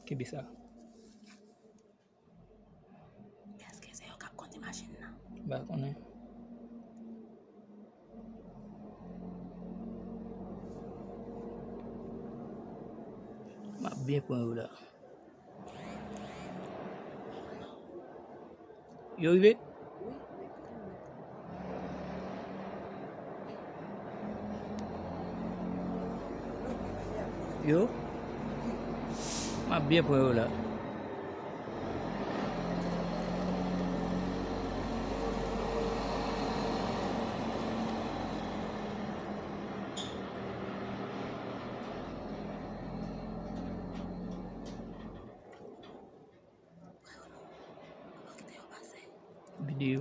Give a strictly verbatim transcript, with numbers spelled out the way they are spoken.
Kenbe sa. Èske se yo k ap kondi machin nan? M pa konnen. M ap byen pran yo la. Yo rive? Yo? M ap byen pran yo la. Videyo.